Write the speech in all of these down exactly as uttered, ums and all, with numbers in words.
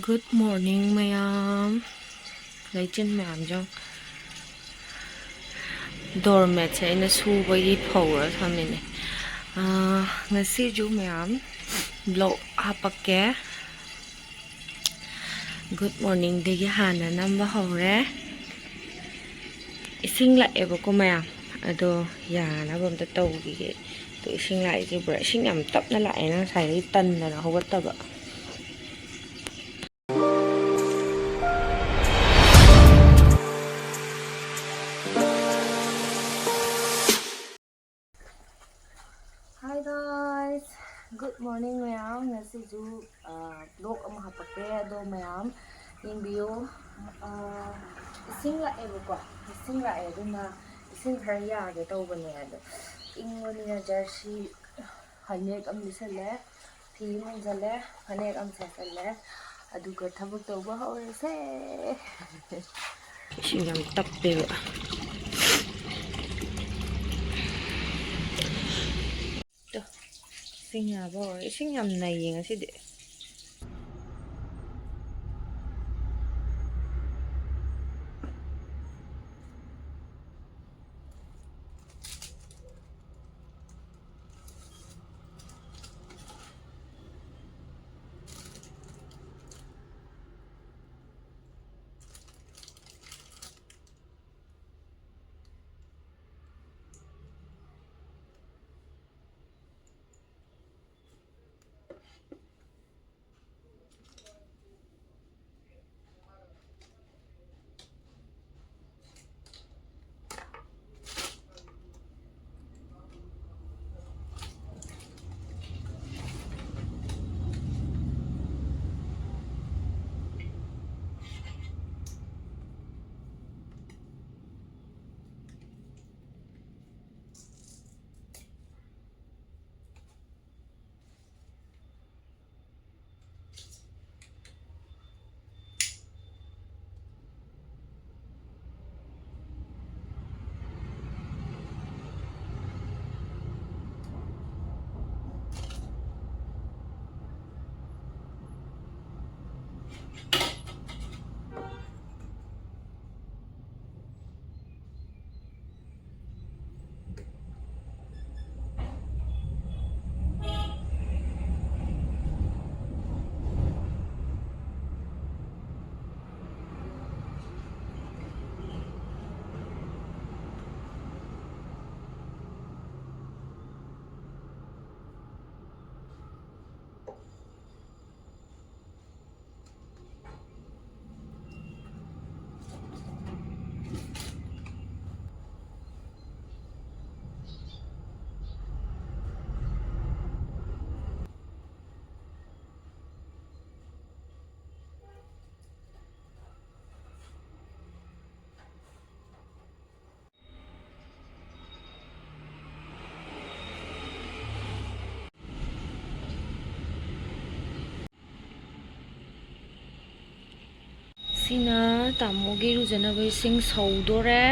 Good morning, ꯃꯌꯥꯝ꯫ ꯂꯩꯆꯤꯟ ꯃꯌꯥꯝꯁꯦ ꯌꯦꯡꯉꯨ꯫ Doormatꯁꯦ ꯑꯩꯅ ꯁꯨꯕꯒꯤ ꯐꯧꯔ ꯊꯝꯃꯤꯅꯦ꯫ ꯑꯥ, ꯉꯁꯤꯁꯨ ꯃꯌꯥꯝ vlog ꯍꯥꯄꯛꯀꯦ꯫ Good morningꯗꯒꯤ ꯍꯥꯟꯅ ꯅꯝꯕ ꯍꯧꯔꯦ꯫ ꯏꯁꯤꯡ ꯂꯥꯛꯑꯦꯕꯀꯣ ꯃꯌꯥꯝ, ꯑꯗꯣ ꯌꯥꯅꯕ ꯑꯝꯇ ꯇꯧꯈꯤꯒꯦ꯫ ꯑꯗꯣ ꯏꯁꯤꯡ ꯂꯥꯛꯏꯁꯦ ꯄꯨꯔꯥ ꯏꯁꯤꯡ ꯌꯥꯝ ꯇꯞꯅ ꯂꯥꯛꯑꯦꯅ ꯉꯁꯥꯏꯗꯒꯤ ꯇꯟꯗꯅ ꯍꯧꯒꯠꯇꯕ꯫ Hi guys, good morning ꯃꯌꯥꯝ꯫ ꯉꯁꯤꯁꯨ vlog ꯑꯃ ꯍꯥꯄꯛꯀꯦ, ꯑꯗꯣ ꯃꯌꯥꯝ ꯌꯦꯡꯕꯤꯌꯨ꯫ ꯑꯥ, ꯏꯁꯤꯡ ꯂꯥꯛꯑꯦꯕꯀꯣ, ꯏꯁꯤꯡ ꯂꯥꯛꯑꯦ, ꯑꯗꯨꯅ ꯏꯁꯤꯡ ꯈꯔ ꯌꯥꯒꯦ ꯇꯧꯕꯅꯦ꯫ ꯑꯗꯣ ꯏꯪꯕꯅꯤꯅ ꯖꯔꯁꯤ, ꯍꯥꯏꯅꯦꯛ ꯑꯃ ꯂꯤꯠꯁꯜꯂꯦ, ꯐꯤ ꯑꯃ ꯏꯟꯁꯤꯜꯂꯦ, ꯐꯅꯦꯛ ꯑꯃ ꯁꯦꯠꯆꯜꯂꯦ, ꯑꯗꯨꯒ ꯊꯕꯛ ꯇꯧꯕ ꯍꯧꯔꯁꯦ꯫ ꯏꯁꯤꯡ ꯌꯥꯝ ꯇꯞꯄꯦꯕ꯫ ꯇꯣ, ꯏꯁꯤꯡ ꯌꯥꯕ ꯍꯧꯔꯦ꯫ ꯏꯁꯤꯡ ꯌꯥꯝ ꯅꯩꯌꯦ ꯉꯁꯤꯗꯤ꯫ ꯁꯤꯅ ꯇꯥꯃꯣꯒꯤ ꯏꯔꯨꯖꯅꯕ ꯏꯁꯤꯡ ꯁꯧꯗꯣꯔꯦ꯫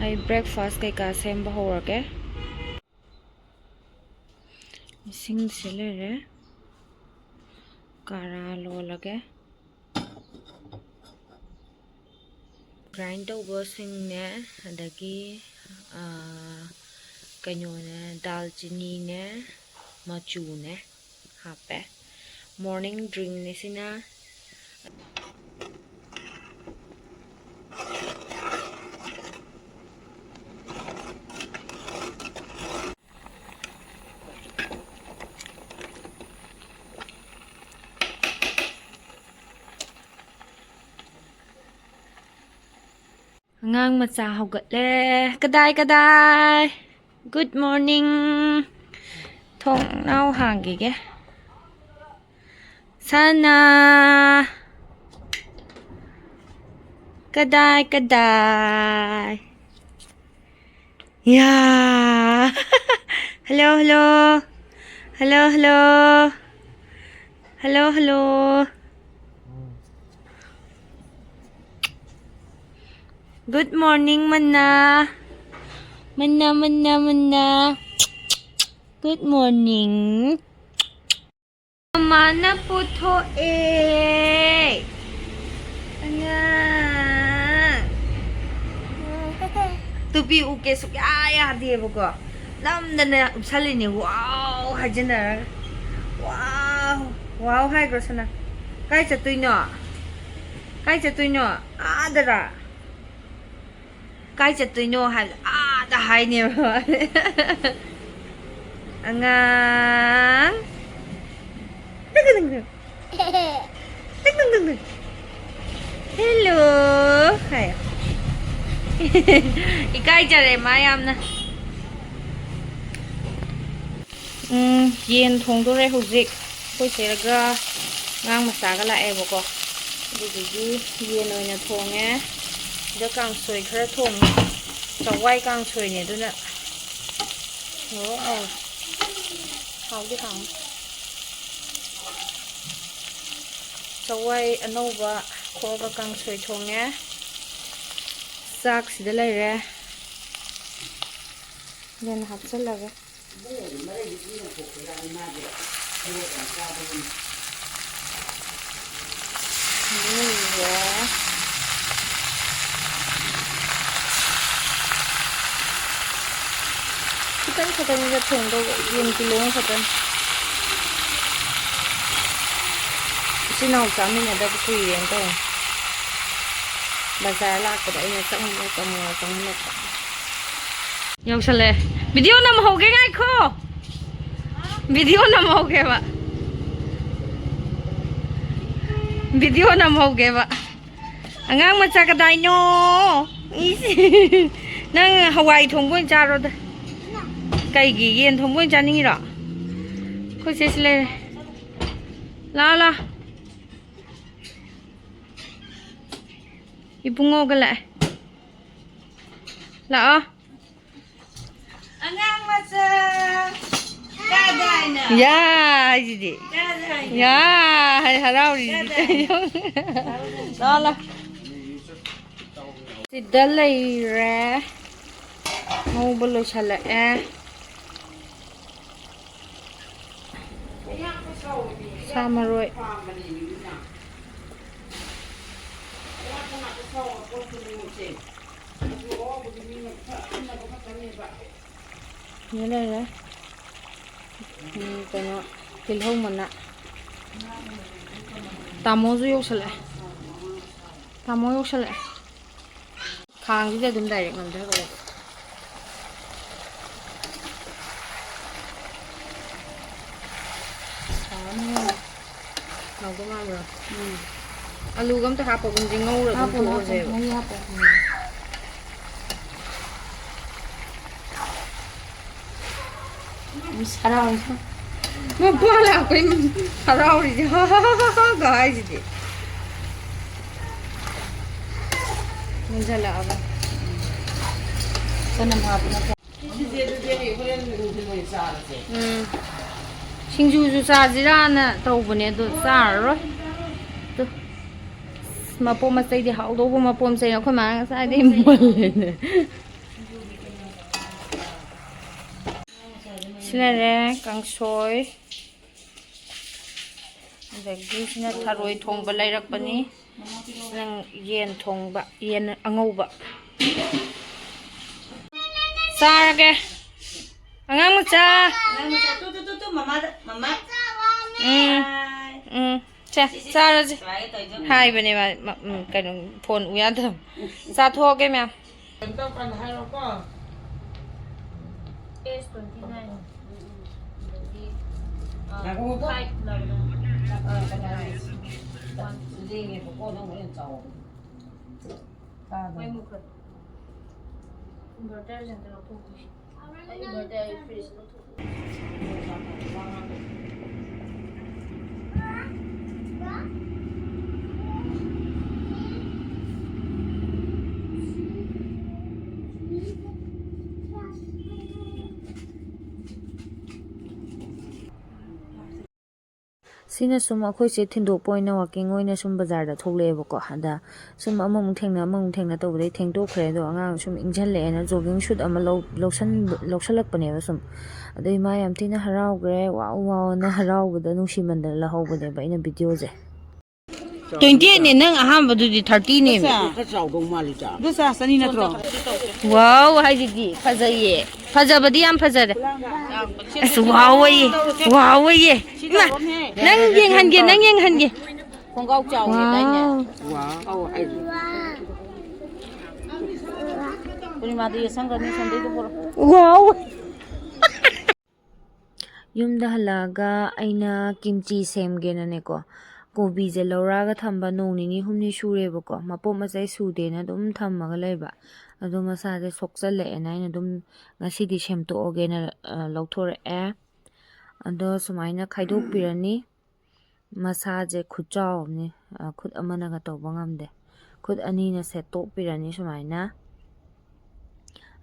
ꯑꯩ breakfast ꯀꯩꯀꯥ ꯁꯦꯝꯕ ꯍꯧꯔꯒꯦ꯫ ꯏꯁꯤꯡꯁꯦ ꯂꯩꯔꯦ꯫ ꯀꯥꯔꯥ ꯂꯣꯜꯂꯒꯦ꯫ Grind ꯇꯧꯕꯁꯤꯡꯅꯦ, ꯑꯗꯒꯤ, ꯑꯥ, ꯀꯩꯅꯣꯅꯦ, ꯗꯥꯜꯆꯤꯅꯤꯅꯦ, ꯃꯆꯨꯅꯦ ꯍꯥꯞꯄꯦ꯫ Morning drinkꯅꯦ ꯁꯤꯅ꯫ ꯑꯉꯥꯡ ꯃꯆꯥ ꯍꯧꯒꯠꯂꯦ꯫ ꯀꯗꯥꯏ, ꯀꯗꯥꯏ? Good morning꯫ ꯊꯣꯡꯅꯥꯎ ꯍꯥꯡꯈꯤꯒꯦ꯫ ꯁꯅꯥ꯫ ꯀꯗꯥꯏ, ꯀꯗꯥꯏ? ꯌꯥ꯫ Hello, hello. Hello, hello. Hello, hello. Good morning, Manna. Manna, Manna, Manna. Good morning꯫ ꯃꯥꯅ ꯄꯨꯊꯣꯛꯑꯦ꯫ ꯑꯉꯥꯡ꯫ ꯇꯨꯄꯤ ꯎꯞꯀꯦ ꯁꯨꯛꯌꯥ ꯌꯥꯗꯦꯕꯀꯣ꯫ ꯅꯝꯗꯅ ꯎꯞꯁꯜꯂꯤꯅꯦ꯫ "ꯋꯥꯎ" ꯍꯥꯏꯖꯤꯟꯅꯔꯒ꯫ "ꯋꯥꯎ, ꯋꯥꯎ" ꯍꯥꯏꯈ꯭ꯔꯣ ꯁꯅꯥ꯫ ꯀꯥꯏ ꯆꯠꯇꯣꯏꯅꯣ? ꯀꯥꯏ ꯆꯠꯇꯣꯏꯅꯣ? ꯑꯥꯗꯔꯥ? ꯀꯥꯏ ꯆꯠꯇꯣꯏꯅꯣ ꯍꯥꯏꯕꯗ ꯑꯥꯗ ꯍꯥꯏꯅꯦꯕ꯫ ꯑꯉꯥꯡ꯫ ꯇꯛ ꯇꯛ ꯇꯛ꯫ ꯇꯛ ꯇꯛ ꯇꯛ ꯇꯛ꯫ "ꯍꯦꯜꯂꯣ" ꯍꯥꯏꯌꯣ꯫ ꯏꯀꯥꯏꯖꯔꯦ ꯃꯥ ꯌꯥꯝꯅ꯫ ꯎꯝ, ꯌꯦꯟ ꯊꯣꯡꯗꯣꯔꯦ ꯍꯧꯖꯤꯛ꯫ ꯑꯩꯈꯣꯏ ꯆꯦꯒ ꯑꯉꯥꯡ ꯃꯆꯥꯒ ꯂꯥꯛꯑꯦꯕꯀꯣ꯫ ꯑꯗꯨꯗꯨꯒꯤ ꯌꯦꯟ ꯑꯣꯏꯅ ꯊꯣꯡꯉꯦ꯫ ꯁꯤꯗ ꯀꯥꯡꯁꯣꯏ ꯈꯔ ꯊꯣꯡꯉꯦ꯫ ꯆꯋꯥꯏ ꯀꯥꯡꯁꯣꯏꯅꯦ ꯑꯗꯨꯅ꯫ ꯃꯣꯔꯣꯛ ꯃꯣꯔꯣꯛ꯫ ꯍꯥꯎꯗꯤ ꯍꯥꯎꯅꯤ꯫ ꯆꯋꯥꯏ ꯑꯅꯧꯕ ꯈꯣꯛꯑꯒ ꯀꯥꯡꯁꯣꯏ ꯊꯣꯡꯉꯦ꯫ ꯆꯥꯛ ꯁꯤꯗ ꯂꯩꯔꯦ꯫ ꯌꯦꯟ ꯍꯥꯞꯆꯜꯂꯒꯦ꯫ ꯑꯗꯨꯒ ꯈꯤꯇꯪ ꯈꯛꯇꯅꯤꯗ ꯊꯣꯡꯗꯧꯕ, ꯌꯦꯟ ꯀꯤꯂꯣ ꯑꯃꯈꯛꯇꯅꯤ꯫ ꯏꯆꯤꯟ ꯏꯅꯥꯎ ꯆꯥꯃꯤꯟꯅꯗꯕ ꯀꯨꯏꯔꯦꯅ ꯇꯧꯔꯦ꯫ ꯕꯖꯥꯔ ꯂꯥꯛꯄꯗ ꯑꯩꯅ ꯆꯪꯉꯨ ꯆꯪꯉꯨ ꯆꯪꯍꯜꯂꯛꯄ꯫ ꯌꯧꯁꯜꯂꯛꯑꯦ꯫ ꯚꯤꯗꯤꯑꯣ ꯅꯝꯍꯧꯒꯦ, ꯉꯥꯏꯈꯣ꯫ ꯚꯤꯗꯤꯑꯣ ꯅꯝꯍꯧꯒꯦꯕ꯫ ꯚꯤꯗꯤꯑꯣ ꯅꯝꯍꯧꯒꯦꯕ꯫ ꯑꯉꯥꯡ ꯃꯆꯥ ꯀꯗꯥꯏꯅꯣ? ꯏꯁ꯫ ꯅꯪ ꯍꯋꯥꯏ ꯊꯣꯡꯕ ꯑꯣꯏꯅ ꯆꯥꯔꯣꯗ꯫ ꯀꯩꯒꯤ? ꯌꯦꯟ ꯊꯣꯡꯕ ꯑꯣꯏꯅ ꯆꯥꯅꯤꯡꯉꯤꯔꯣ? ꯑꯩꯈꯣꯏ ꯆꯦꯁꯤ ꯂꯩꯔꯦ꯫ ꯂꯥꯛꯑꯣ, ꯂꯥꯛꯑꯣ꯫ ꯏꯕꯨꯡꯉꯣꯒ ꯂꯥꯛꯑꯦ꯫ ꯂꯥꯛꯑꯣ꯫ ꯑꯉꯥꯡ ꯃꯆꯥ꯫ ꯀꯗꯥꯏꯅꯣ? ꯌꯥ ꯍꯥꯏꯁꯤꯗꯤ꯫ ꯀꯗꯥꯏꯅꯣ? ꯌꯥ ꯍꯥꯏ ꯍꯔꯥꯎꯔꯤꯁꯤꯗꯤ꯫ ꯀꯗꯥꯏꯅꯣ? ꯂꯥꯛꯑꯣ, ꯂꯥꯛꯑꯣ꯫ ꯁꯤꯗ ꯂꯩꯔꯦ꯫ ꯉꯧꯕ ꯂꯣꯏꯁꯜꯂꯛꯑꯦ꯫ ꯁꯥ ꯃꯔꯣꯏ꯫ ꯁꯤꯗ ꯂꯩꯔꯦ꯫ ꯎꯝ, ꯀꯩꯅꯣ, ꯇꯤꯜꯍꯧ ꯃꯅꯥ꯫ ꯇꯥꯃꯣꯁꯨ ꯌꯧꯁꯜꯂꯛꯑꯦ꯫ ꯇꯥꯃꯣ ꯌꯧꯁꯜꯂꯛꯑꯦ꯫ ꯈꯥꯡꯁꯤꯗ ꯑꯗꯨꯝ ꯗꯥꯏꯔꯦꯛ ꯅꯝꯊꯈ꯭ꯔꯦꯕ꯫ ꯁꯥꯕꯅ ꯍꯥꯎꯗꯧ ꯃꯥꯟꯕ꯭ꯔꯣ? ꯎꯝ꯫ ꯑꯂꯨꯒ ꯑꯝꯇ ꯍꯥꯞꯄꯒꯨꯝꯁꯦ, ꯉꯧꯔ ꯑꯗꯨꯝ ꯍꯥꯞꯄꯣ, ꯍꯥꯞꯄꯣ, ꯇꯣꯛꯑꯁꯦꯕ꯫ ꯃꯍꯤ ꯍꯥꯞꯄꯣ꯫ ꯎꯝ꯫ ꯏꯁ, ꯍꯔꯥꯎꯔꯦ꯫ ꯃꯄꯥ ꯂꯥꯛꯄꯩ ꯍꯔꯥꯎꯔꯤꯁꯦ꯫ ꯍꯥ ꯍꯥ ꯍꯥ ꯍꯥ ꯍꯥ ꯍꯥꯏꯁꯤꯗꯤ꯫ ꯃꯨꯟꯖꯜꯂꯛꯑꯕ꯫ ꯆꯅꯝ ꯍꯥꯞꯄ ꯅꯠꯇ꯭ꯔꯣ? ꯁꯤꯁꯦ ꯑꯗꯨꯗꯤ ꯑꯩ ꯍꯣꯔꯦꯟ ꯅꯨꯡꯊꯤꯜ ꯑꯣꯏꯅ ꯆꯥꯔꯁꯦ꯫ ꯎꯝ꯫ ꯁꯤꯡꯖꯨꯁꯨ ꯆꯥꯁꯤꯔꯥꯅ ꯇꯧꯕꯅꯦ, ꯑꯗꯣ ꯆꯥꯔꯔꯣꯏ꯫ ꯇꯨ꯫ ꯃꯄꯣꯝ ꯃꯆꯩꯗꯤ ꯍꯥꯎꯗꯧꯕ ꯃꯄꯣꯝ ꯃꯆꯩ ꯑꯩꯈꯣꯏ ꯃꯥꯅ ꯉꯁꯥꯏꯗꯩ ꯃꯨꯜꯂꯦꯅꯦ꯫ ꯁꯤ ꯂꯩꯔꯦ ꯀꯥꯡꯁꯣꯏ꯫ ꯑꯗꯒꯤ ꯁꯤꯅ ꯊꯔꯣꯏ ꯊꯣꯡꯕ ꯂꯩꯔꯛꯄꯅꯤ꯫ ꯁꯤꯅ ꯌꯦꯟ ꯊꯣꯡꯕ, ꯌꯦꯟ ꯑꯉꯧꯕ꯫ ꯆꯥꯔꯒꯦ꯫ ꯑꯉꯥꯡ ꯃꯆꯥ꯫ ꯑꯉꯥꯡ ꯃꯆꯥ, ꯇꯨ, ꯇꯨ, ꯇꯨ, ꯇꯨ, ꯃꯃꯥꯗ, ꯃꯃꯥ꯫ ꯎꯝ꯫ ꯍꯥꯏ꯫ ꯎꯝ꯫ ꯁꯦ, ꯆꯥꯔꯁꯤ꯫ ꯁꯨꯃꯥꯏꯅ ꯇꯧꯔꯤꯗꯣ꯫ ꯍꯥꯏꯕꯅꯦ ꯃꯥ, ꯃ-, ꯎꯝ, ꯀꯩꯅꯣ, ꯐꯣꯟ ꯎ ꯌꯥꯗꯕ꯫ ꯆꯥꯊꯣꯛꯑꯒꯦ ꯃꯌꯥꯝ꯫ ꯀꯩꯅꯣ ꯇꯧꯀꯥꯟꯗ ꯍꯥꯏꯔꯣꯀꯣ꯫ ꯑꯦꯁ twenty nine꯫ ꯑꯗꯒꯤ, ꯑ, ꯉꯥꯏꯈꯣꯀꯣ꯫ Five ꯂꯕꯗꯣ꯫ ꯑ, ꯀꯩꯅꯣ ꯍꯥꯏꯁꯦ꯫ ꯂꯦꯡꯉꯦꯕꯀꯣ, ꯅꯪ ꯍꯣꯔꯦꯟ ꯆꯥꯎꯕꯗꯣ꯫ ꯇꯥꯗꯕ꯫ ꯃꯩ ꯃꯨꯠꯈ꯭ꯔꯦ꯫ Inverter ꯁꯦ ꯑꯝꯇ ꯂꯧꯊꯣꯛꯈꯤꯁꯤ꯫ ꯑꯩ inverter, ꯑꯩ fridge ꯂꯧꯊꯣꯛ- ꯁꯤꯅ ꯁꯨꯝ ꯑꯩꯈꯣꯏꯁꯦ ꯊꯤꯟꯗꯣꯛꯄ ꯑꯣꯏꯅ, ꯋꯥꯛꯀꯤꯡ ꯑꯣꯏꯅ ꯁꯨꯝ ꯕꯖꯥꯔꯗ ꯊꯣꯛꯂꯛꯑꯦꯕꯀꯣ꯫ ꯑꯗ ꯁꯨꯝ ꯑꯃꯃꯨꯛ ꯊꯦꯡꯅ ꯑꯃꯃꯨꯛ ꯊꯦꯡꯅ ꯇꯧꯕꯗꯩ ꯊꯦꯡꯗꯣꯛꯈ꯭ꯔꯦ꯫ ꯑꯗꯣ ꯑꯉꯥꯡ ꯁꯨꯝ ꯏꯪꯁꯜꯂꯛꯑꯦꯅ ꯖꯣꯒꯤꯡ ꯁꯨꯠ ꯑꯃ ꯂꯧ- ꯂꯧꯁꯟꯕ- ꯂꯧꯁꯜꯂꯛꯄꯅꯦꯕ ꯁꯨꯝ꯫ ꯑꯗꯣ ꯏꯃꯥ ꯌꯥꯝ ꯊꯤꯅ ꯍꯔꯥꯎꯈ꯭ꯔꯦ, ꯋꯥꯎ ꯋꯥꯎꯅ ꯍꯔꯥꯎꯕꯗ ꯅꯨꯡꯁꯤꯃꯟꯗꯅ ꯂꯧꯍꯧꯕꯅꯦꯕ ꯑꯩꯅ ꯚꯤꯗꯤꯑꯣꯁꯦ꯫ ꯇ꯭ꯋꯦꯟꯇꯤ ꯑꯩꯠꯅꯦ ꯅꯪ ꯑꯍꯥꯟꯕꯗꯨꯗꯤ, ꯊꯥꯔꯇꯤꯅꯦꯕ꯫ ꯈꯔ ꯆꯥꯎꯗꯧ ꯃꯥꯜꯂꯤꯗ꯫ ꯑꯗꯨ ꯆꯥ ꯆꯅꯤ ꯅꯠꯇ꯭ꯔꯣ? ꯋꯥꯎ ꯍꯥꯏꯁꯤꯗꯤ ꯐꯖꯩꯌꯦ, ꯐꯖꯕꯗꯤ ꯌꯥꯝ ꯐꯖꯔꯦ꯫ ꯑꯁ, ꯋꯥꯎ ꯑꯌꯦ, ꯋꯥꯎ ꯑꯌꯦ꯫ ꯏꯃꯥ, ꯅꯪ ꯌꯦꯡꯍꯟꯒꯦ, ꯅꯪ ꯌꯦꯡꯍꯟꯒꯦ꯫ ꯈꯣꯡꯒ꯭ꯔꯥꯎ ꯆꯥꯎꯋꯦꯗꯥꯏꯅꯦ? ꯋꯥꯎ, ꯋꯥꯎ ꯍꯥꯏꯁꯤꯗꯤ꯫ ꯄꯨꯔꯅꯤꯃꯥꯗ ꯌꯦꯁꯪꯒꯅꯤ ꯁꯟꯗꯩꯗꯨ ꯄꯨꯔꯛꯑꯣ꯫ ꯋꯥꯎ꯫ ꯌꯨꯝꯗ ꯍꯜꯂꯛꯑꯒ ꯑꯩꯅ ꯀꯤꯝꯆꯤ ꯁꯦꯝꯒꯦꯅꯅꯦꯀꯣ, ꯀꯣꯕꯤꯁꯦ ꯂꯧꯔꯛꯑꯒ ꯊꯝꯕ ꯅꯣꯡ ꯅꯤꯅꯤ ꯍꯨꯝꯅꯤ ꯁꯨꯔꯦꯕꯀꯣ, ꯃꯄꯣꯠ ꯃꯆꯩ ꯁꯨꯗꯦꯅ ꯑꯗꯨꯝ ꯊꯝꯃꯒ ꯂꯩꯕ꯫ ꯑꯗꯣ ꯃꯁꯥꯁꯦ ꯁꯣꯛꯆꯜꯂꯛꯑꯦꯅ ꯑꯩꯅ ꯑꯗꯨꯝ ꯉꯁꯤꯗꯤ ꯁꯦꯝꯗꯣꯛꯑꯒꯦꯅ, ꯑ, ꯂꯧꯊꯣꯔꯛꯑꯦ꯫ ꯑꯗꯣ ꯁꯨꯃꯥꯏꯅ ꯈꯥꯏꯗꯣꯛꯄꯤꯔꯅꯤ꯫ ꯃꯁꯥꯁꯦ ꯈꯨꯠꯆꯥꯎ ꯑꯃꯅꯤ, ꯑ, ꯈꯨꯠ ꯑꯃꯅꯒ ꯇꯧꯕ ꯉꯝꯗꯦ꯫ ꯈꯨꯠ ꯑꯅꯤꯅ ꯁꯦꯠꯇꯣꯛꯄꯤꯔꯅꯤ ꯁꯨꯃꯥꯏꯅ꯫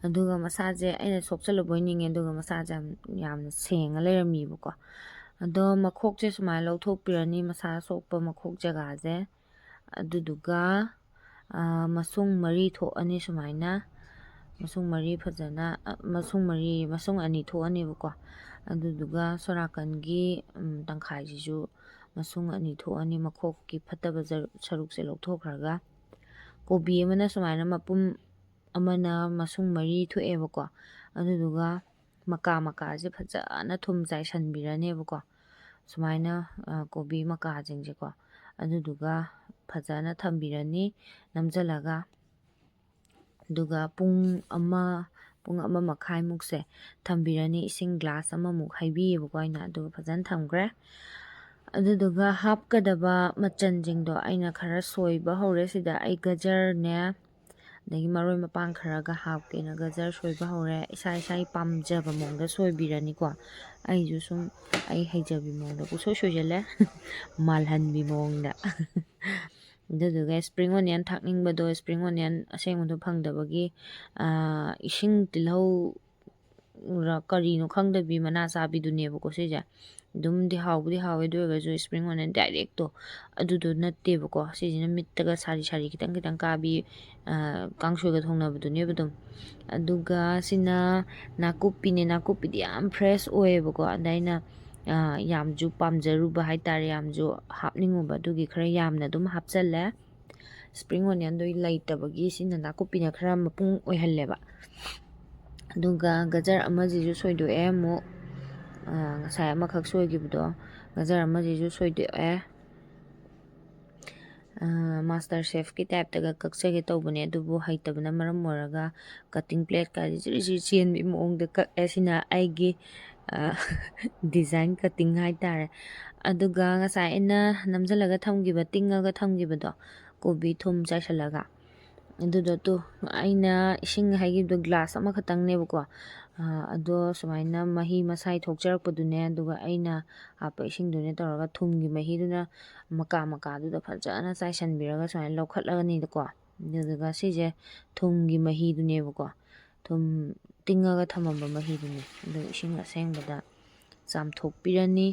ꯑꯗꯨꯒ ꯃꯁꯥꯁꯦ ꯑꯩꯅ ꯁꯣꯛꯆꯜꯂꯨꯕꯣꯏ ꯅꯤꯡꯉꯦ, ꯑꯗꯨꯒ ꯃꯁꯥꯁꯦ ꯌꯥꯝ, ꯌꯥꯝꯅ ꯁꯦꯡꯉ ꯂꯩꯔꯝꯃꯤꯕꯀꯣ꯫ ꯑꯗꯣ ꯃꯈꯣꯛꯁꯦ ꯁꯨꯃꯥꯏꯅ ꯂꯧꯊꯣꯛꯄꯤꯔꯅꯤ, ꯃꯁꯥ ꯁꯣꯛꯄ ꯃꯈꯣꯛ ꯖꯒꯥꯁꯦ꯫ ꯑꯗꯨꯗꯨꯒ, ꯑ, ꯃꯁꯨꯡ ꯃꯔꯤ ꯊꯣꯛꯑꯅꯤ ꯁꯨꯃꯥꯏꯅ꯫ ꯃꯁꯨꯡ ꯃꯔꯤ ꯐꯖꯅ, ꯑ, ꯃꯁꯨꯡ ꯃꯔꯤ, ꯃꯁꯨꯡ ꯑꯅꯤ ꯊꯣꯛꯑꯅꯦꯕꯀꯣ꯫ ꯑꯗꯨꯗꯨꯒ ꯁꯣꯔꯥꯀꯟꯒꯤ, ꯎꯝ, ꯇꯪꯈꯥꯏꯁꯤꯁꯨ ꯃꯁꯨꯡ ꯑꯅꯤ ꯊꯣꯛꯑꯅꯤ, ꯃꯈꯣꯛꯀꯤ ꯐꯠꯇꯕ ꯖꯔꯨ-, ꯁꯔꯨꯛꯁꯦ ꯂꯧꯊꯣꯛꯈ꯭ꯔꯒ꯫ ꯀꯣꯕꯤ ꯑꯃꯅ ꯁꯨꯃꯥꯏꯅ ꯃꯄꯨꯝ ꯑꯃꯅ ꯃꯁꯨꯡ ꯃꯔꯤ ꯊꯣꯛꯑꯦꯕꯀꯣ꯫ ꯑꯗꯨꯗꯨꯒ ꯃꯀꯥ ꯃꯀꯥꯁꯦ ꯐꯖꯅ ꯊꯨꯝ ꯆꯥꯏꯁꯟꯕꯤꯔꯅꯦꯕꯀꯣ꯫ ꯁꯨꯃꯥꯏꯅ, ꯑ, ꯀꯣꯕꯤ ꯃꯀꯥꯁꯤꯡꯁꯦꯀꯣ꯫ ꯑꯗꯨꯗꯨꯒ ꯐꯖꯅ ꯊꯝꯕꯤꯔꯅꯤ ꯅꯝꯁꯤꯜꯂꯒ꯫ ꯑꯗꯨꯒ ꯄꯨꯡ ꯑꯃ, ꯄꯨꯡ ꯑꯃ ꯃꯈꯥꯏꯃꯨꯛꯁꯦ ꯊꯝꯕꯤꯔꯅꯤ꯫ ꯏꯁꯤꯡ ꯒ꯭ꯂꯥꯁ ꯑꯃꯃꯨꯛ ꯍꯩꯕꯤꯌꯦꯕꯀꯣ ꯑꯩꯅ, ꯑꯗꯨꯒ ꯐꯖꯅ ꯊꯝꯈ꯭ꯔꯦ꯫ ꯑꯗꯨꯗꯨꯒ ꯍꯥꯞꯀꯗꯕ ꯃꯆꯜꯁꯤꯡꯗꯣ ꯑꯩꯅ ꯈꯔ ꯁꯣꯏꯕ ꯍꯧꯔꯦ꯫ ꯁꯤꯗ ꯑꯩ ꯒꯖꯔꯅꯦ, ꯑꯗꯒꯤ ꯃꯔꯣꯏ ꯃꯄꯥꯡ ꯈꯔꯒ ꯍꯥꯞꯀꯦꯅ ꯒꯖꯔ ꯁꯣꯏꯕ ꯍꯧꯔꯦ꯫ ꯏꯁꯥ ꯏꯁꯥꯒꯤ ꯄꯥꯝꯖꯕ ꯃꯑꯣꯡꯗ ꯁꯣꯏꯕꯤꯔꯅꯤꯀꯣ꯫ ꯑꯩꯁꯨ ꯁꯨꯝ ꯑꯩ ꯍꯩꯖꯕꯤ ꯃꯑꯣꯡꯗ ꯄꯨꯡꯁꯣꯏ ꯁꯣꯏꯖꯜꯂꯦ꯫ ꯃꯥꯜꯍꯟꯕꯤ ꯃꯑꯣꯡꯗ꯫ ꯑꯗꯨꯗꯨꯒ spring onion ꯊꯥꯛꯅꯤꯡꯕꯗꯣ, spring onion ꯑꯁꯦꯡꯕꯗꯣ ꯐꯪꯗꯕꯒꯤ, ꯑꯥ, ꯏꯁꯤꯡ ꯇꯤꯜꯍꯧ ꯔ-, ꯀꯔꯤꯅꯣ ꯈꯪꯗꯕꯤ ꯃꯅꯥ ꯆꯥꯕꯤꯗꯨꯅꯦꯕꯀꯣ ꯁꯤꯁꯦ꯫ ꯑꯗꯨꯝꯗꯤ ꯍꯥꯎꯕꯨꯗꯤ ꯍꯥꯎꯋꯦ, ꯑꯗꯨ ꯑꯣꯏꯔꯒꯁꯨ spring onion directꯇꯣ ꯑꯗꯨꯗꯣ ꯅꯠꯇꯦꯕꯀꯣ꯫ ꯁꯤꯁꯤꯅ ꯃꯤꯠꯇꯒ ꯁꯥꯔꯤ ꯁꯥꯔꯤ ꯈꯤꯇꯪ ꯈꯤꯇꯪ ꯀꯥꯕꯤ, ꯑ, ꯀꯥꯡꯁꯣꯏꯒ ꯊꯣꯡꯅꯕꯗꯨꯅꯦꯕ ꯑꯗꯨꯝ꯫ ꯑꯗꯨꯒ ꯁꯤꯅ ꯅꯥꯀꯨꯞꯄꯤꯅꯦ꯫ ꯅꯥꯀꯨꯞꯄꯤꯗꯤ ꯌꯥꯝ fresh ꯑꯣꯏꯌꯦꯕꯀꯣ꯫ ꯑꯗ ꯑꯩꯅ, ꯑ, ꯌꯥꯝꯁꯨ ꯄꯥꯝꯖꯔꯨꯕ ꯍꯥꯏꯇꯥꯔꯦ, ꯌꯥꯝꯁꯨ ꯍꯥꯞꯅꯤꯡꯉꯨꯕ, ꯑꯗꯨꯒꯤ ꯈꯔ ꯌꯥꯝꯅ ꯑꯗꯨꯝ ꯍꯥꯞꯆꯜꯂꯦ꯫ Spring onionꯗꯣ ꯂꯩꯇꯕꯒꯤ ꯁꯤꯅ ꯅꯥꯀꯨꯞꯄꯤꯅ ꯈꯔ ꯃꯄꯨꯡ ꯑꯣꯏꯍꯜꯂꯦꯕ꯫ ꯑꯗꯨꯒ ꯒꯖꯔ ꯑꯃꯁꯤꯁꯨ ꯁꯣꯏꯗꯣꯛꯑꯦ ꯑꯃꯨꯛ, ꯑ, ꯉꯁꯥꯏ ꯑꯃꯈꯛ ꯁꯣꯏꯈꯤꯕꯗꯣ, ꯒꯖꯔ ꯑꯃꯁꯤꯁꯨ ꯁꯣꯏꯗꯣꯛꯑꯦ꯫ ꯑ, MasterChefꯀꯤ typeꯇꯒ ꯀꯛꯆꯒꯦ ꯇꯧꯕꯅꯦ, ꯑꯗꯨꯕꯨ ꯍꯩꯇꯕꯅ ꯃꯔꯝ ꯑꯣꯏꯔꯒ cutting plateꯀꯥꯁꯦ ꯖꯤꯔꯤ ꯖꯤꯔꯤ ꯆꯦꯟꯕꯒꯤ ꯃꯑꯣꯡꯗ ꯀꯛꯑꯦ꯫ ꯁꯤꯅ ꯑꯩꯒꯤ, ꯑ, design cutting ꯍꯥꯏꯇꯥꯔꯦ꯫ ꯑꯗꯨꯒ ꯉꯁꯥꯏ ꯑꯩꯅ ꯅꯝꯁꯤꯜꯂꯒ ꯊꯝꯈꯤꯕ, ꯇꯤꯡꯉꯒ ꯊꯝꯈꯤꯕꯗꯣ, ꯀꯣꯕꯤ ꯊꯨꯝ ꯆꯥꯏꯁꯤꯜꯂꯒ, ꯑꯗꯨꯗꯣ ꯇꯨ ꯑꯩꯅ ꯏꯁꯤꯡ ꯍꯩꯈꯤꯕꯗꯣ glass ꯑꯃꯈꯛꯇꯪꯅꯦꯕꯀꯣ꯫ ꯑ, ꯑꯗꯣ ꯁꯨꯃꯥꯏꯅ ꯃꯍꯤ ꯃꯁꯥꯏ ꯊꯣꯛꯆꯔꯛꯄꯗꯨꯅꯦ, ꯑꯗꯨꯒ ꯑꯩꯅ ꯍꯥꯞꯄ ꯏꯁꯤꯡꯗꯨꯅꯦ ꯇꯧꯔꯒ ꯊꯨꯝꯒꯤ ꯃꯍꯤꯗꯨꯅ ꯃꯀꯥ ꯃꯀꯥꯗꯨꯗ ꯐꯖꯅ ꯆꯥꯏꯁꯤꯟꯕꯤꯔꯒ ꯁꯨꯃꯥꯏꯅ ꯂꯧꯈꯠꯂꯒꯅꯤꯗꯀꯣ꯫ ꯑꯗꯨꯗꯨꯒ ꯁꯤꯁꯦ ꯊꯨꯝꯒꯤ ꯃꯍꯤꯗꯨꯅꯦꯕꯀꯣ꯫ ꯊꯨꯝ ꯇꯤꯡꯉꯒ ꯊꯝꯃꯝꯕ ꯃꯍꯤꯗꯨꯅꯦ꯫ ꯑꯗꯨ ꯏꯁꯤꯡ ꯑꯁꯦꯡꯕꯗ ꯆꯥꯝꯊꯣꯛꯄꯤꯔꯅꯤ꯫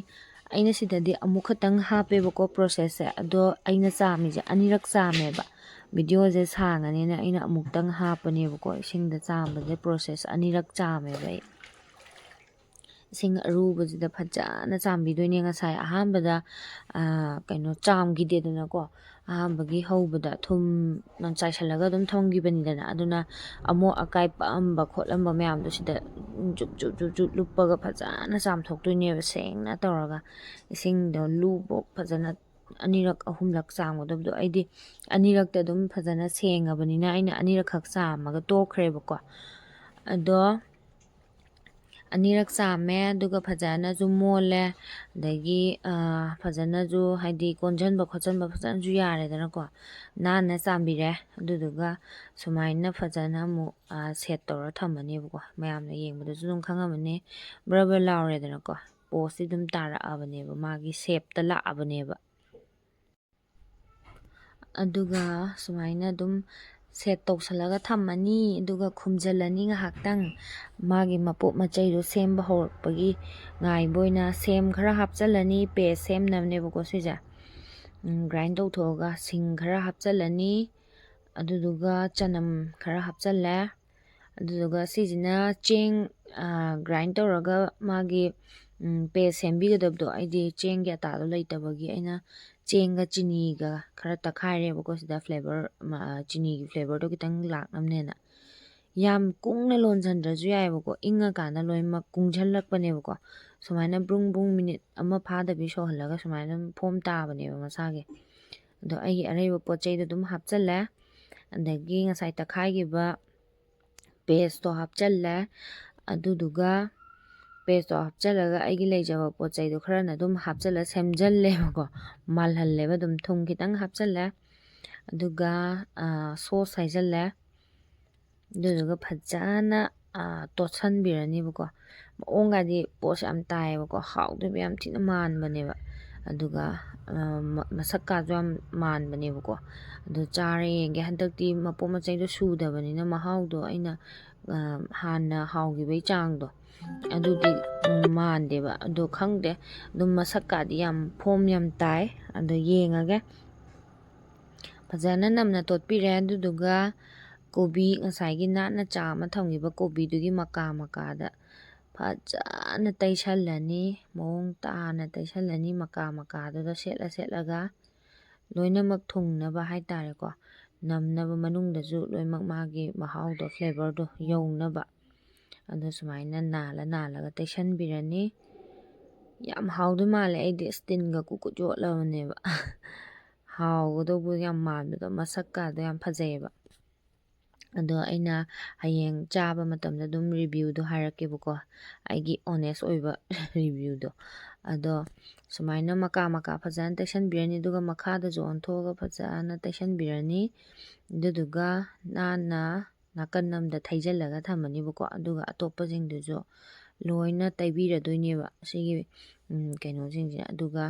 ꯑꯩꯅ ꯁꯤꯗꯗꯤ ꯑꯃꯨꯛ ꯈꯛꯇꯪ ꯍꯥꯞꯄꯦꯕꯀꯣ processꯁꯦ꯫ ꯑꯗꯣ ꯑꯩꯅ ꯆꯥꯝꯃꯤꯁꯦ ꯑꯅꯤꯔꯛ ꯆꯥꯝꯃꯦꯕ꯫ Videoꯁꯦ ꯁꯥꯡꯉꯅꯤꯅ ꯑꯩꯅ ꯑꯃꯨꯛꯇꯪ ꯍꯥꯞꯄꯅꯦꯕꯀꯣ꯫ ꯏꯁꯤꯡꯗ ꯆꯥꯝꯕꯁꯦ process ꯑꯅꯤꯔꯛ ꯆꯥꯝꯃꯦꯕ ꯑꯩ꯫ ꯏꯁꯤꯡ ꯑꯔꯨꯕꯁꯤꯗ ꯐꯖꯅ ꯆꯥꯝꯕꯤꯗꯣꯏꯅꯦ꯫ ꯉꯁꯥꯏ ꯑꯍꯥꯟꯕꯗ, ꯑ, ꯀꯩꯅꯣ ꯆꯥꯝꯈꯤꯗꯦꯗꯅꯀꯣ꯫ ꯑꯍꯥꯟꯕꯒꯤ ꯍꯧꯕꯗ ꯊꯨꯝ ꯆꯥꯏꯁꯤꯜꯂꯒ ꯑꯗꯨꯝ ꯊꯝꯈꯤꯕꯅꯤꯗꯅ꯫ ꯑꯗꯨꯅ ꯑꯃꯣꯠ ꯑꯀꯥꯏ ꯄꯛꯑꯝꯕ ꯈꯣꯠꯂꯝꯕ ꯃꯌꯥꯝꯗꯣ ꯁꯤꯗ ꯖꯨꯞ ꯖꯨꯞ ꯖꯨꯞ ꯖꯨꯞ ꯂꯨꯞꯄꯒ ꯐꯖꯅ ꯆꯥꯝꯊꯣꯛꯇꯣꯏꯅꯦꯕ, ꯁꯦꯡꯅ ꯇꯧꯔꯒ꯫ ꯏꯁꯤꯡꯗꯣ ꯂꯨꯕ ꯐꯖꯅ ꯑꯅꯤꯔꯛ ꯑꯍꯨꯝꯂꯛ ꯆꯥꯝꯒꯗꯕꯗꯣ꯫ ꯑꯩꯗꯤ ꯑꯅꯤꯔꯛꯇ ꯑꯗꯨꯝ ꯐꯖꯅ ꯁꯦꯡꯉꯕꯅꯤꯅ ꯑꯩꯅ ꯑꯅꯤꯔꯛꯈꯛ ꯆꯥꯝꯃꯒ ꯇꯣꯛꯈ꯭ꯔꯦꯕꯀꯣ꯫ ꯑꯗꯣ ꯑꯅꯤꯔꯛ ꯆꯥꯝꯃꯦ, ꯑꯗꯨꯒ ꯐꯖꯅꯁꯨ ꯃꯣꯜꯂꯦ꯫ ꯑꯗꯒꯤ, ꯑ, ꯐꯖꯅꯁꯨ, ꯍꯥꯏꯗꯤ, ꯀꯣꯟꯁꯤꯟꯕ ꯈꯣꯠꯆꯟꯕ ꯐꯖꯅꯁꯨ ꯌꯥꯔꯦꯗꯅꯀꯣ꯫ ꯅꯥꯟꯅ ꯆꯥꯝꯕꯤꯔꯦ꯫ ꯑꯗꯨꯗꯨꯒ ꯁꯨꯃꯥꯏꯅ ꯐꯖꯅ ꯑꯃꯨꯛ, ꯑ, set ꯇꯧꯔ ꯊꯝꯃꯅꯦꯕꯀꯣ꯫ ꯃꯌꯥꯝꯅ ꯌꯦꯡꯕꯗꯁꯨ ꯑꯗꯨꯝ ꯈꯪꯉꯝꯃꯅꯤ, ꯕ꯭ꯔ ꯕ꯭ꯔ ꯂꯥꯎꯔꯦꯗꯅꯀꯣ꯫ Poseꯁꯤ ꯑꯗꯨꯝ ꯇꯥꯔꯛꯑꯕꯅꯦꯕ, ꯃꯥꯒꯤ shapeꯇ ꯂꯥꯛꯑꯕꯅꯦꯕ꯫ ꯑꯗꯨꯒ ꯁꯨꯃꯥꯏꯅ ꯑꯗꯨꯝ ꯁꯦꯠ ꯇꯧꯁꯜꯂꯒ ꯊꯝꯃꯅꯤ꯫ ꯑꯗꯨꯒ ꯈꯨꯝꯖꯤꯜꯂꯅꯤ ꯉꯥꯏꯍꯥꯛꯇꯪ꯫ ꯃꯥꯒꯤ ꯃꯄꯣꯠ ꯃꯆꯩꯗꯣ ꯁꯦꯝꯕ ꯍꯧꯔꯛꯄꯒꯤ ꯉꯥꯏꯕ ꯑꯣꯏꯅ ꯁꯦꯝ ꯈꯔ ꯍꯥꯞꯆꯤꯜꯂꯅꯤ꯫ ꯄꯦꯁ ꯁꯦꯝꯅꯕꯅꯦꯕꯀꯣ ꯁꯤꯁꯦ꯫ ꯒ꯭ꯔꯥꯏꯟ ꯇꯧꯊꯣꯛꯑꯒ ꯁꯤꯡ ꯈꯔ ꯍꯥꯞꯆꯤꯜꯂꯅꯤ꯫ ꯑꯗꯨꯗꯨꯒ ꯆꯅꯝ ꯈꯔ ꯍꯥꯞꯆꯤꯜꯂꯦ꯫ ꯑꯗꯨꯗꯨꯒ ꯁꯤꯁꯤꯅ ꯆꯦꯡ ꯒ꯭ꯔꯥꯏꯟ ꯇꯧꯔꯒ ꯃꯥꯒꯤ ꯄꯦꯁ ꯁꯦꯝꯕꯤꯒꯗꯕꯗꯣ, ꯑꯩꯗꯤ ꯆꯦꯡꯒꯤ ꯑꯇꯥꯗꯣ ꯂꯩꯇꯕꯒꯤ ꯑꯩꯅ ꯆꯦꯡꯒ ꯆꯤꯅꯤꯒ ꯈꯔ ꯇꯛꯈꯥꯏꯔꯦꯕꯀꯣ꯫ ꯁꯤꯗ ꯐ꯭ꯂꯦꯕꯔ, ꯆꯤꯅꯤꯒꯤ ꯐ꯭ꯂꯦꯕꯔꯗꯣ ꯈꯤꯇꯪ ꯂꯥꯛꯅꯕꯅꯦꯅ꯫ ꯌꯥꯝ ꯀꯨꯡꯅ ꯂꯣꯟꯁꯤꯟꯗ꯭ꯔꯁꯨ ꯌꯥꯏꯑꯕꯀꯣ, ꯏꯪꯉꯀꯥꯟꯗ ꯂꯣꯏꯅꯃꯛ ꯀꯨꯡꯁꯤꯜꯂꯛꯄꯅꯦꯕꯀꯣ꯫ ꯁꯨꯃꯥꯏꯅ ꯕ꯭ꯔꯨꯡ ꯕ꯭ꯔꯨꯡ ꯃꯤꯅꯤꯠ ꯑꯃ ꯐꯥꯗꯕꯤ ꯁꯧꯍꯜꯂꯒ ꯁꯨꯃꯥꯏꯅ ꯑꯗꯨꯝ ꯐꯣꯝ ꯇꯥꯕꯅꯦꯕ ꯃꯁꯥꯒꯤ꯫ ꯑꯗꯣ ꯑꯩꯒꯤ ꯑꯔꯩꯕ ꯄꯣꯠ ꯆꯩꯗꯣ ꯑꯗꯨꯝ ꯍꯥꯞꯆꯜꯂꯦ꯫ ꯑꯗꯒꯤ ꯉꯁꯥꯏ ꯇꯛꯈꯥꯏꯈꯤꯕ ꯄꯦꯁꯇꯣ ꯍꯥꯞꯆꯜꯂꯦ꯫ ꯑꯗꯨꯗꯨꯒ ꯄꯦꯁꯇꯣ ꯍꯥꯞꯆꯜꯂꯒ ꯑꯩꯒꯤ ꯂꯩꯖꯕ ꯄꯣꯠ ꯆꯩꯗꯣ ꯈꯔꯅ ꯑꯗꯨꯝ ꯍꯥꯞꯆꯜꯂ ꯁꯦꯝꯖꯜꯂꯦꯕꯀꯣ꯫ ꯃꯥꯜꯍꯜꯂꯦꯕ ꯑꯗꯨꯝ꯫ ꯊꯨꯝ ꯈꯤꯇꯪ ꯍꯥꯞꯆꯜꯂꯦ꯫ ꯑꯗꯨꯒ ꯁꯣꯁ ꯍꯥꯏꯖꯜꯂꯦ꯫ ꯑꯗꯨꯗꯨꯒ ꯐꯖꯅ ꯇꯣꯠꯁꯟꯕꯤꯔꯅꯤꯕꯀꯣ꯫ ꯃꯑꯣꯡꯒꯗꯤ ꯄꯣꯠꯁꯦ ꯌꯥꯝ ꯇꯥꯏꯌꯦꯕꯀꯣ, ꯍꯥꯎꯗꯣꯏꯕ ꯌꯥꯝ ꯊꯤꯅ ꯃꯥꯟꯕꯅꯦꯕ꯫ ꯑꯗꯨꯒ ꯃꯁꯛꯀꯥꯁꯨ ꯌꯥꯝ ꯃꯥꯟꯕꯅꯦꯕꯀꯣ꯫ ꯑꯗꯨ ꯆꯥꯔ ꯌꯦꯡꯒꯦ꯫ ꯍꯟꯗꯛꯇꯤ ꯃꯄꯣꯠ ꯃꯆꯩꯗꯣ ꯁꯨꯗꯕꯅꯤꯅ ꯃꯍꯥꯎꯗꯣ ꯑꯩꯅ ꯍꯥꯟꯅ ꯍꯥꯎꯈꯤꯕꯒꯤ ꯆꯥꯡꯗꯣ ꯑꯗꯨꯗꯤ ꯃꯥꯟꯗꯦꯕ꯫ ꯑꯗꯣ ꯈꯪꯗꯦ, ꯑꯗꯨꯝ ꯃꯁꯛꯀꯥꯗꯤ ꯌꯥꯝ ꯐꯣꯝ ꯌꯥꯝ ꯇꯥꯏ꯫ ꯑꯗꯣ ꯌꯦꯡꯉꯒꯦ꯫ ꯐꯖꯅ ꯅꯝꯅ ꯇꯣꯠꯄꯤꯔꯦ꯫ ꯑꯗꯨꯗꯨꯒ ꯀꯣꯕꯤ, ꯉꯁꯥꯏꯒꯤ ꯅꯥꯟꯅ ꯆꯥꯝꯃ ꯊꯝꯈꯤꯕ ꯀꯣꯕꯤꯗꯨꯒꯤ ꯃꯀꯥ ꯃꯀꯥꯗ ꯐꯖꯅ ꯇꯩꯁꯜꯂꯅꯤ꯫ ꯃꯑꯣꯡ ꯇꯥꯅ ꯇꯩꯁꯜꯂꯅꯤ꯫ ꯃꯀꯥ ꯃꯀꯥꯗꯨꯗ ꯁꯦꯠꯂ ꯁꯦꯠꯂꯒ ꯂꯣꯏꯅꯃꯛ ꯊꯨꯡꯅꯕ ꯍꯥꯏꯇꯥꯔꯦꯀꯣ꯫ ꯅꯝꯅꯕ, ꯃꯅꯨꯡꯗꯁꯨ ꯂꯣꯏꯅꯃꯛ ꯃꯥꯒꯤ ꯃꯍꯥꯎꯗꯣ, ꯐ꯭ꯂꯦꯕꯔꯗꯣ ꯌꯧꯅꯕ꯫ ꯑꯗꯣ ꯁꯨꯃꯥꯏꯅ ꯅꯥꯜꯂ ꯅꯥꯜꯂꯒ ꯇꯩꯁꯟꯕꯤꯔꯅꯤ꯫ ꯌꯥꯝ ꯍꯥꯎꯗꯣꯏ ꯃꯥꯜꯂꯦ꯫ ꯑꯩꯗꯤ ꯑꯁ ꯇꯤꯟꯒ ꯀꯨꯀꯨꯠ ꯌꯣꯠꯂꯕꯅꯦꯕ꯫ ꯍꯥꯎꯒꯗꯧꯕ ꯌꯥꯝ ꯃꯥꯟꯕꯗꯣ, ꯃꯁꯛꯀꯥꯗꯣ ꯌꯥꯝ ꯐꯖꯩꯌꯦꯕ꯫ ꯑꯗꯣ ꯑꯩꯅ ꯍꯌꯦꯡ ꯆꯥꯕ ꯃꯇꯝꯗ ꯑꯗꯨꯝ ꯔꯤꯚ꯭ꯌꯨꯗꯣ ꯍꯥꯏꯔꯛꯀꯦꯕꯀꯣ, ꯑꯩꯒꯤ ꯑꯣꯅꯦꯁ ꯑꯣꯏꯕ ꯔꯤꯚ꯭ꯌꯨꯗꯣ꯫ ꯑꯗꯣ ꯁꯨꯃꯥꯏꯅ ꯃꯀꯥ ꯃꯀꯥ ꯐꯖꯅ ꯇꯩꯁꯟꯕꯤꯔꯅꯤ꯫ ꯑꯗꯨꯒ ꯃꯈꯥꯗꯁꯨ ꯑꯣꯟꯊꯣꯛꯑꯒ ꯐꯖꯅ ꯇꯩꯁꯟꯕꯤꯔꯅꯤ꯫ ꯑꯗꯨꯗꯨꯒ ꯅꯥꯟꯅ ꯅꯥꯀꯟ ꯑꯃꯗ ꯊꯩꯖꯤꯜꯂꯒ ꯊꯝꯃꯅꯤꯕꯀꯣ꯫ ꯑꯗꯨꯒ ꯑꯇꯣꯞꯄꯁꯤꯡꯗꯨꯁꯨ ꯂꯣꯏꯅ ꯇꯩꯕꯤꯔꯗꯣꯏꯅꯦꯕ ꯁꯤꯒꯤ ꯀꯩꯅꯣꯁꯤꯡꯁꯦ꯫ ꯑꯗꯨꯒ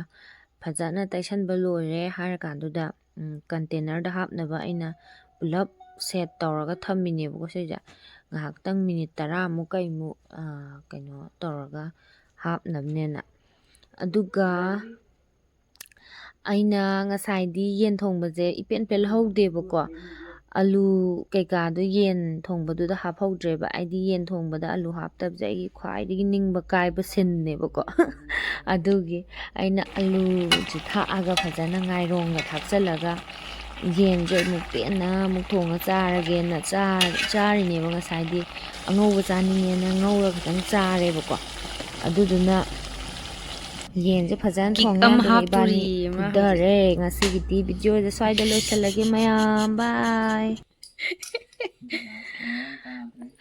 ꯐꯖꯅ ꯇꯩꯁꯟꯕ ꯂꯣꯏꯔꯦ ꯍꯥꯏꯔꯀꯥꯟꯗꯨꯗ ꯀꯟꯇꯦꯅꯔꯗ ꯍꯥꯞꯅꯕ ꯑꯩꯅ ꯄꯨꯂꯞ ꯁꯦꯠ ꯇꯧꯔꯒ ꯊꯝꯃꯤꯅꯦꯕꯀꯣ ꯁꯤꯁꯦ꯫ ꯉꯥꯏꯍꯥꯛꯇꯪ ꯃꯤꯅꯤꯠ ꯇꯔꯥꯃꯨꯛ ꯀꯩꯃꯨꯛ, ꯑ, ꯀꯩꯅꯣ ꯇꯧꯔꯒ ꯍꯥꯞꯅꯕꯅꯦꯅ꯫ ꯑꯗꯨꯒ ꯑꯩꯅ ꯉꯁꯥꯏꯗꯤ ꯌꯦꯟ ꯊꯣꯡꯕꯁꯦ ꯏꯄꯦꯟ ꯄꯦꯜꯍꯧꯗꯦꯕꯀꯣ꯫ ꯑꯂꯨ ꯀꯩꯀꯥꯗꯣ ꯌꯦꯟ ꯊꯣꯡꯕꯗꯨꯗ ꯍꯥꯞꯍꯧꯗ꯭ꯔꯦꯕ꯫ ꯑꯩꯗꯤ ꯌꯦꯟ ꯊꯣꯡꯕꯗ ꯑꯂꯨ ꯍꯥꯞꯇꯕꯁꯦ ꯑꯩꯒꯤ ꯈ꯭ꯋꯥꯏꯗꯒꯤ ꯅꯤꯡꯕ ꯀꯥꯏꯕ ꯁꯤꯟꯅꯦꯕꯀꯣ꯫ ꯑꯗꯨꯒꯤ ꯑꯩꯅ ꯑꯂꯨꯁꯦ ꯊꯥꯛꯑꯒ ꯐꯖꯅ ꯉꯥꯏꯔꯣꯡꯒ ꯊꯥꯛꯆꯜꯂꯒ ꯌꯦꯟꯁꯦ ꯑꯃꯨꯛ ꯄꯦꯟꯅ ꯑꯃꯨꯛ ꯊꯣꯡꯉ ꯆꯥꯔꯒꯦꯅ ꯆꯥ-, ꯆꯥꯔꯤꯅꯦꯕ꯫ ꯉꯁꯥꯏꯗꯤ ꯑꯉꯧꯕ ꯆꯥꯅꯤꯡꯉꯦꯅ ꯉꯧꯔ ꯈꯛꯇꯪ ꯆꯥꯔꯦꯕꯀꯣ꯫ ꯑꯗꯨꯗꯨꯅ ꯌꯦꯟꯁꯦ ꯐꯖꯅ ꯊꯣꯡꯉꯦ꯫ ꯑꯗꯨꯒ ꯏꯕꯥꯅꯤ ꯐꯨꯊꯔꯦ꯫ ꯉꯁꯤꯒꯤꯗꯤ ꯚꯤꯗꯤꯑꯣꯁꯦ ꯁ꯭ꯋꯥꯏꯗ ꯂꯣꯏꯁꯤꯜꯂꯒꯦ ꯃꯌꯥꯝ꯫ ꯕꯥꯏ꯫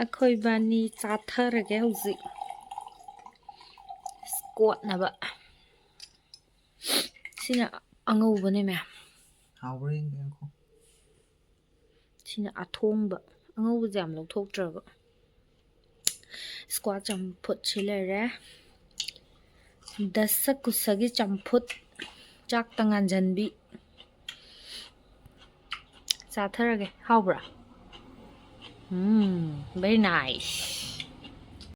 ꯑꯩꯈꯣꯏ ꯏꯕꯥꯅꯤ ꯆꯥꯊꯔꯒꯦ ꯍꯧꯖꯤꯛ꯫ ꯀꯣꯠꯅꯕ꯫ ꯁꯤꯅ ꯑꯉꯧꯕꯅꯦ ꯃꯌꯥꯝ꯫ ꯍꯥꯎꯕ꯭ꯔꯥ ꯌꯦꯡꯒꯦ, ꯉꯥꯏꯈꯣ꯫ ꯁꯤꯅ ꯑꯊꯣꯡꯕ꯫ ꯑꯉꯧꯕꯁꯦ ꯌꯥꯝ ꯂꯧꯊꯣꯛꯇ꯭ꯔꯕ꯫ ꯁ꯭ꯀ꯭ꯋꯥꯠ ꯆꯝꯐꯨꯠꯁꯤ ꯂꯩꯔꯦ꯫ ꯗꯁ ꯀꯨꯁꯒꯤ ꯆꯝꯐꯨꯠ꯫ ꯆꯥꯛꯇ ꯉꯥꯟꯖꯟꯕꯤ꯫ ꯆꯥꯊꯔꯒꯦ꯫ ꯍꯥꯎꯕ꯭ꯔꯥ? ꯎꯝ, very nice꯫